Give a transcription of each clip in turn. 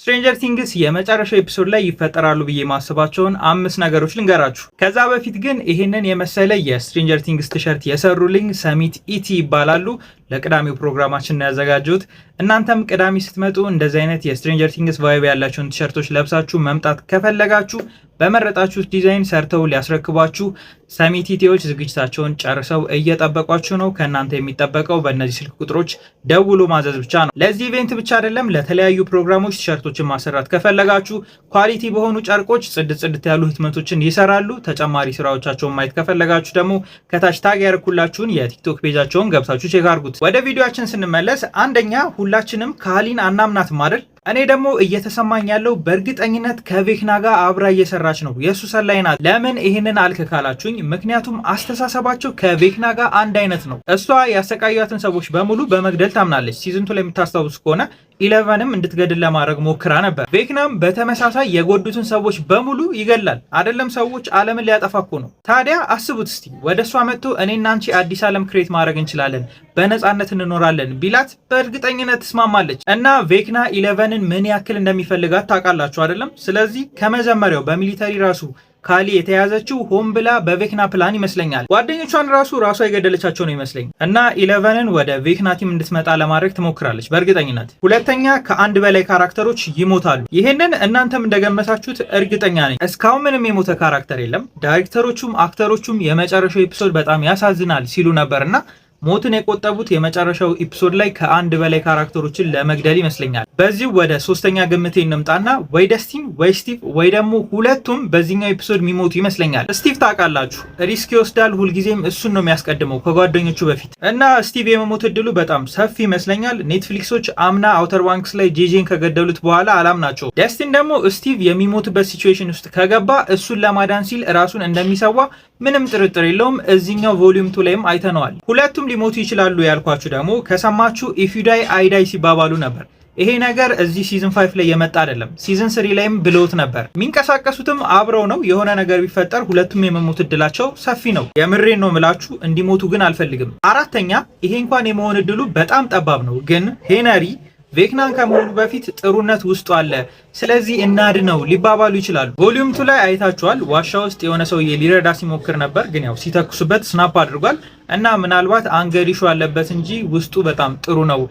Stranger Things የመጨረሻው episode ላይ ይፈጠራሉ ብዬ ማስባቸውን አምስት ነገሮች ልንገራችሁ። ከዛ በፊት ግን ይህንን የመሰለ የ Stranger Things ቲሸርት የሰሩልኝ ሰሚት ኢቲ ይባላሉ። ለቅዳሜው ፕሮግራማችን ነው ያዘጋጁት። እናንተም ቅዳሜ ስትመጡ እንደዚህ አይነት የ Stranger Things vibe ያላቸውን ቲሸርቶች ለብሳችሁ መምጣት ከፈለጋችሁ በመረጣችሁት ዲዛይን ሰርተው ሊያስረክቧችሁ ሰሚት ኢቲዎች ዝግጅታቸውን ጨርሰው እየጠበቋችሁ ነው። ከእናንተ የሚጠበቀው በእነዚህ ስልክ ቁጥሮች ደውሎ ማዘዝ ብቻ ነው። ለዚህ event ብቻ አይደለም፣ ለተለያዩ ፕሮግራሞች ቲሸርቶችን ማሰራት ከፈለጋችሁ quality በሆኑ ጨርቆች ጽድት ጽድት ያሉ ህትመቶችን ይሰራሉ። ተጨማሪ ስራዎቻቸውን ማየት ከፈለጋችሁ ደግሞ ከታች tag ያደረኩላችሁን የ TikTok page ኣቸውን ገብታችሁ check አድርጉት። ወደ ቪዲዮአችን ስንመለስ አንደኛ፣ ሁላችንም ካሊን አናምናትም አይደል? እኔ ደግሞ እየተሰማኝ ያለው በእርግጠኝነት ከቬክና ጋር አብራ እየሰራች ነው። የእሱ ሰላይ ናት። ለምን ይህንን አልክ ካላችሁኝ፣ ምክንያቱም አስተሳሰባቸው ከቬክና ጋር አንድ አይነት ነው። እሷ ያሰቃያትን ሰዎች በሙሉ በመግደል ታምናለች። Season 2 ላይ የምታስታውስ ከሆነ ኢለቨንም እንድትገድል ለማድረግ ሞክራ ነበር። ቬክናም በተመሳሳይ የጎዱትን ሰዎች በሙሉ ይገላል። አይደለም ሰዎች፣ ዓለምን ሊያጠፋ እኮ ነው። ታዲያ አስቡት እስቲ፣ ወደ እሷ መጥቶ እኔና አንቺ አዲስ ዓለም create ማድረግ እንችላለን፣ በነፃነት እንኖራለን ቢላት በእርግጠኝነት ትስማማለች። እና ቬክና ኢለቨንን ምን ያክል እንደሚፈልጋት ታውቃላችሁ አይደለም? ስለዚህ ከመጀመሪያው በ military ራሱ ካሊ የተያዘችው ሆን ብላ በቬክና ፕላን ይመስለኛል። ጓደኞቿን ራሱ ራሷ የገደለቻቸው ነው ይመስለኝ። እና ኢለቨንን ወደ ቬክና team እንድትመጣ ለማድረግ ትሞክራለች በእርግጠኝነት። ሁለተኛ፣ ከአንድ በላይ character ኦች ይሞታሉ። ይህንን እናንተም እንደገመታችሁት እርግጠኛ ነኝ። እስካሁን ምንም የሞተ character የለም። ዳይሬክተሮቹም actor ኦቹም የመጨረሻው episode በጣም ያሳዝናል ሲሉ ነበር እና ሞትን የቆጠቡት የመጨረሻው episode ላይ ከአንድ በላይ character ኦችን ለመግደል ይመስለኛል። በዚሁ ወደ ሶስተኛ ግምቴ እንምጣና ወይ ደስቲን ወይ ስቲቭ ወይ ደግሞ ሁለቱም በዚህኛው episode የሚሞቱ ይመስለኛል። ስቲቭ ታውቃላችሁ risk ይወስዳል፣ ሁልጊዜም እሱን ነው የሚያስቀድመው ከጓደኞቹ በፊት እና ስቲቭ የመሞት እድሉ በጣም ሰፊ ይመስለኛል። ኔትፍሊክሶች አምና Outer Banks ላይ ጄጄን ከገደሉት በኋላ አላምናቸው። ደስቲን ደግሞ ስቲቭ የሚሞትበት situation ውስጥ ከገባ እሱን ለማዳን ሲል ራሱን እንደሚሰዋ ምንም ጥርጥር የለውም። እዚኛው volume 2 ላይም አይተነዋል። ሁለቱም ሊሞቱ ይችላሉ ያልኳችሁ ደግሞ ከሰማችሁ "If you die, I die" ሲባባሉ ነበር። ይሄ ነገር እዚህ season 5 ላይ የመጣ አይደለም። Season 3 ላይም ብለውት ነበር። የሚንቀሳቀሱትም አብረው ነው። የሆነ ነገር ቢፈጠር ሁለቱም የመሞት እድላቸው ሰፊ ነው። የምሬን ነው ምላችሁ፣ እንዲሞቱ ግን አልፈልግም። አራተኛ፣ ይሄ እንኳን የመሆን እድሉ በጣም ጠባብ ነው፣ ግን ሄነሪ ቬክናን ከመሆኑ በፊት ጥሩነት ውስጡ አለ። ስለዚህ እናድነው ሊባባሉ ይችላሉ። Volume 2 ላይ አይታችኋል። ዋሻ ውስጥ የሆነ ሰውዬ ሊረዳ ሲሞክር ነበር፣ ግን ያው ሲተኩሱበት snap አድርጓል እና ምናልባት anger issue አለበት እንጂ ውስጡ በጣም ጥሩ ነው።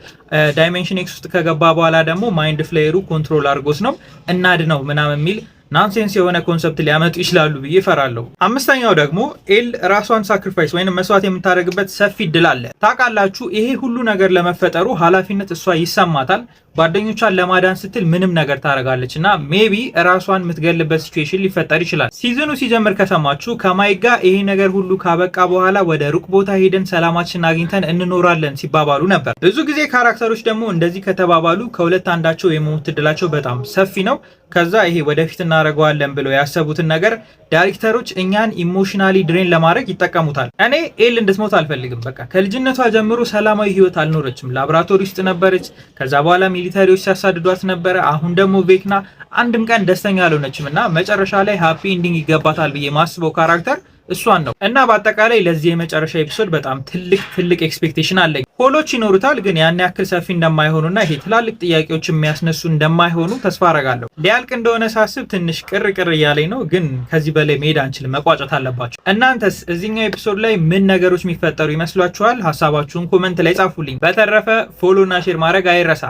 Dimension X ውስጥ ከገባ በኋላ ደግሞ mind flayer ኡ control አድርጎት ነው፣ እናድነው ምናምን የሚል nonsense የሆነ concept ሊያመጡ ይችላሉ ብዬ እፈራለሁ። አምስተኛው ደግሞ ኤል ራሷን sacrifice ወይም መስዋዕት የምታደርግበት ሰፊ እድል አለ። ታውቃላችሁ፣ ይሄ ሁሉ ነገር ለመፈጠሩ ኃላፊነት እሷ ይሰማታል። ጓደኞቿን ለማዳን ስትል ምንም ነገር ታደርጋለች እና maybe ራሷን የምትገልበት situation ሊፈጠር ይችላል። Season ኑ ሲጀምር ከሰማችሁ ከማይክ ጋር ይሄ ነገር ሁሉ ካበቃ በኋላ ወደ ሩቅ ቦታ ሄደን ሰላማችንን አግኝተን እንኖራለን ሲባባሉ ነበር። ብዙ ጊዜ character ኦች ደግሞ እንደዚህ ከተባባሉ ከሁለት አንዳቸው የመሞት እድላቸው በጣም ሰፊ ነው። ከዛ ይሄ ወደፊት እናደርገዋለን ብለው ያሰቡትን ነገር ዳይሬክተሮች እኛን emotionally drain ለማድረግ ይጠቀሙታል። እኔ ኤል እንድትሞት አልፈልግም። በቃ ከልጅነቷ ጀምሮ ሰላማዊ ህይወት አልኖረችም። ላቦራቶሪ ውስጥ ነበረች። ከዛ በኋላ military ዎች ሲያሳድዷት ነበረ። አሁን ደግሞ ቬክና፣ አንድም ቀን ደስተኛ አልሆነችም እና መጨረሻ ላይ happy ending ይገባታል ብዬ ማስበው character እሷን ነው። እና በአጠቃላይ ለዚህ የመጨረሻ episode በጣም ትልቅ ትልቅ expectation አለኝ። Hole ኦች ይኖሩታል፣ ግን ያን ያክል ሰፊ እንደማይሆኑና ይሄ ትላልቅ ጥያቄዎች የሚያስነሱ እንደማይሆኑ ተስፋ አረጋለሁ። ሊያልቅ እንደሆነ ሳስብ ትንሽ ቅር ቅር እያለኝ ነው፣ ግን ከዚህ በላይ መሄድ አንችልም፣ መቋጨት አለባቸው። እናንተስ እዚህኛው episode ላይ ምን ነገሮች የሚፈጠሩ ይመስሏችኋል? ሀሳባችሁን comment ላይ ጻፉልኝ። በተረፈ follow እና share ማድረግ አይረሳ።